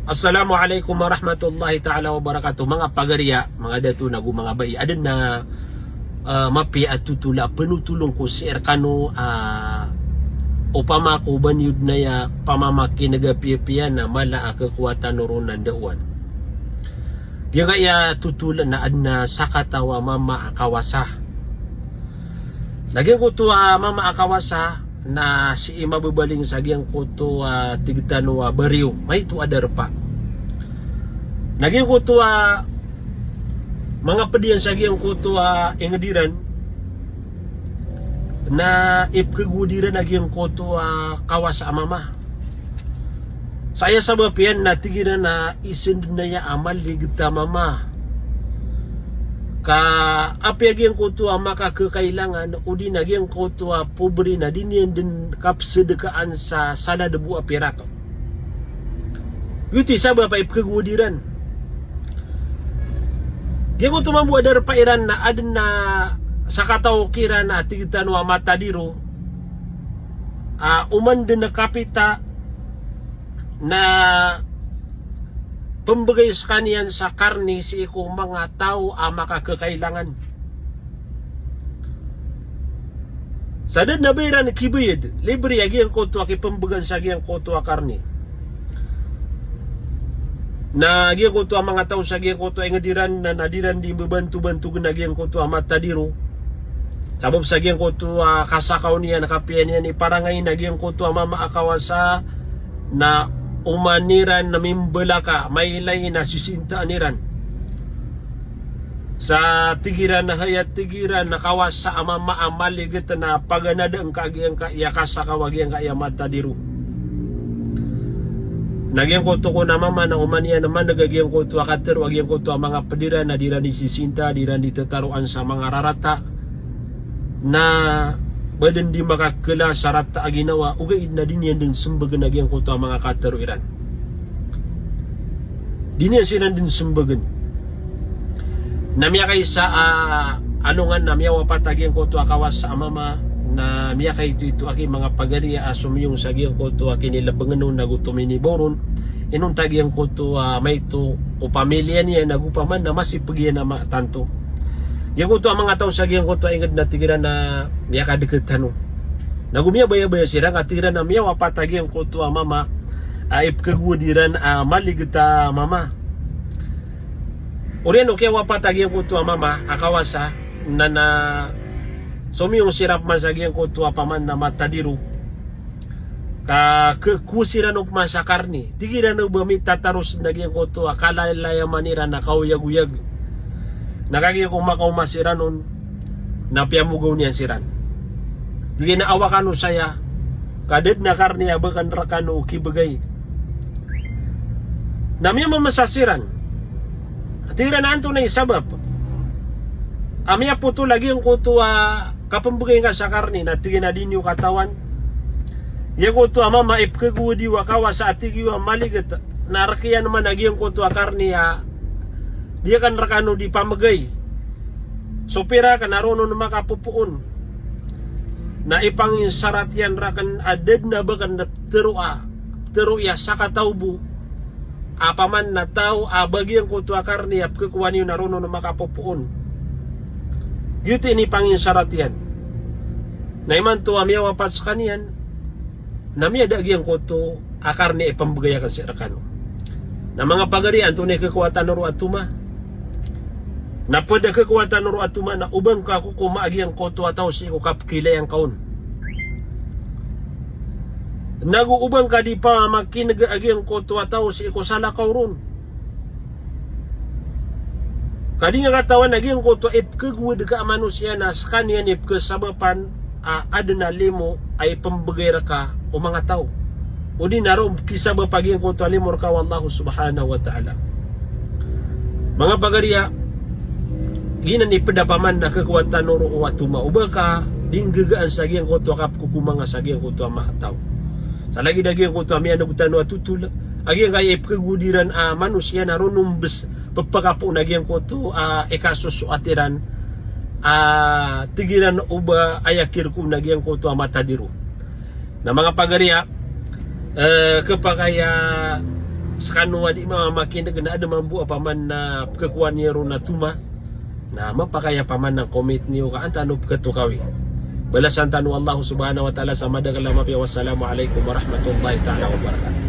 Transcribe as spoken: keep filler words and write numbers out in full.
Assalamu alaikum warahmatullahi ta'ala wabarakatuh. Manga pagariya, manga dato nago manga bai. Aden a, ah, mapiya a totol a penotolon ko sii rekano, ah, opama ko ba niyo den aya pamamakineg a piyapiya na mala a kekuwatan o ron a ndaowan. Giyangkaya totol na aden a sakataw a mama a kawasa. Na giyangkoto a mama a kawasa na sii mabebaling sa giyangkoto a tig tano a bariyo, maito a darpa. Na giyangkoto a manga ped iyan sa giyangkoto a inged iran, na ipkegowad iran a giyangkoto a kawasa a mama. Sa aya sabap iyan na tig iran a isen den aya a maliget a mama. Ka apiya giyangkoto a makakekailangan, odi na giyangkoto a pobre na di niyan den kapsedkaan sa salad bo a pirak. Giyoto i sabap a ipkegowad iran. Giyangkoto mambo a darpa iran na aden a sakataw kiran a tig tano a matadiro, a oman den a kapita na pembegay sekaniyan sa karni sii ko manga taw a makakekailangan. Sa da den a ba iran kibayad, libre a giyangkoto a kipembegan sa giyangkoto a karni. Na giyangkoto a manga taw sa giyangkoto a inged iran na, na di ran di mbebantobantogen a giyangkoto a matadiro. Sabap sa giyangkoto a kasakaw niyan, kapiya niyan iparangay na giyangkoto a mama a kawasa na oman iran na mimbalaka, mailay na sisintaan iran. Sa tig iran a haya, tig iran a kawasa a mama a maliget na paganadn ka giyangkaya kasakaw a giyangkaya matadiro. Na giyangkoto kon a mama na oman iyan maneg a giyangkoto a katero a giyangkoto a manga ped iran na di ran di sisinta, di ran di tetaroan sa manga rarata. Na ba den di makakela sa rata a ginawa, ogaid na di niyan den sembegen a giyangkoto a manga katero iran. Di niyan siran den sembegen. Na miyakaisa a alongan na miyawapat a giyangkoto a kawasa a mama, na miyakaitoito aki manga pagariya a somiyong sa giyangkoto a kinilebengen on ago tominibaw ron. Inonta giyangkoto a maito ko pamiliya niyan ago paman na masipeg iyan a ma tanto. Giyangkoto a manga taw sa giyangkoto a inged na tig iran a miyakadeket tano. Nago miyabayabaya siran ka tig iran a miyawapat a giyangkoto a mama a ipkegowad iran a maliget a mama. Oriyan o kiyawapat a giyangkoto a mama a kawasa na, na somiyong siran pman sa giyangkoto a paman na matadiro. Ka ke-, kowes iran opama sa karni. Tig iran o ba mitataros na giyangkoto a kalalayaman iran a kaoyagoyag. Na kagiya ko makaoma siran on, na piyamogaw niyan siran. Tig iyan a awa kano saya, ka da den a karni a ba ken rekano kibegay. Na miyamamasa siran. Tig iran a antonaa i sabap a miyapotol a giyangkoto a kapembegay ngka sa karni, na tig iyan a di niyo katawan. Giyangkoto a mama a ipkegowad iyo a kawasa a tig iyo a maliget, na rek iyan man a giyangkoto a karni a di aken rekano di pamegay. So pira aken a roo on makapopoon. Na ipanginsarat iyan raken a da den a ba ken teroa, tero iya sakataw bo a paman na taw a ba giyangkoto a karni a pekekowa niyo na roo on makapopoon. Giyoto i inipanginsarat iyan. Na imanto a miyawapat sekaniyan, na miyada giyangkoto a karni a ipembegay aken sii rekano. Na manga pagari, antonaa i kekowa tano roo a toma? Na ped a kekowa tano roo a toma na o ba ngka kokoma a giyangkoto a taw sii ko kapekilaya ngka on. Nago o ba ngka di pamakinega a giyangkoto a taw sii ko salakaw ron. Ka di ngka katawan a giyangkoto a ipekegowad ka a manosiya na sekaniyan i pekesabapan a aden a limo a ipembegay reka o manga taw. O di na roo kisabap a giyangkoto a limo reka o Allah subhanahu wa ta'ala. Manga pagari a, giyanan i ped a paman na kekowa tano roo a toma. O ba ka di nggegaan sa giyangkoto a kapekokoma ngka sa giyangkoto a manga taw. Sa lagid a giyangkoto a miyaneg tano a totol a giyangkaya ipekegowad iran a manosiya na roo on bes pepakapoon a giyangkoto a ikasosoat iran a tig iran o ba aya kirek on a giyangkoto a matadiro. Na manga pagari a, eh, kepakay a Skano a di mamakin'g na adn mambo a paman na pkhakowa niyo ron a toma, na mapakay a paman na comment niyo ka an tano pkhatokawi. Balasan tano o Allah subhanahu wa ta'ala sa madakl a mapiya. Wassalamu alaikum warahmatullahi ta'ala wabarakatuh.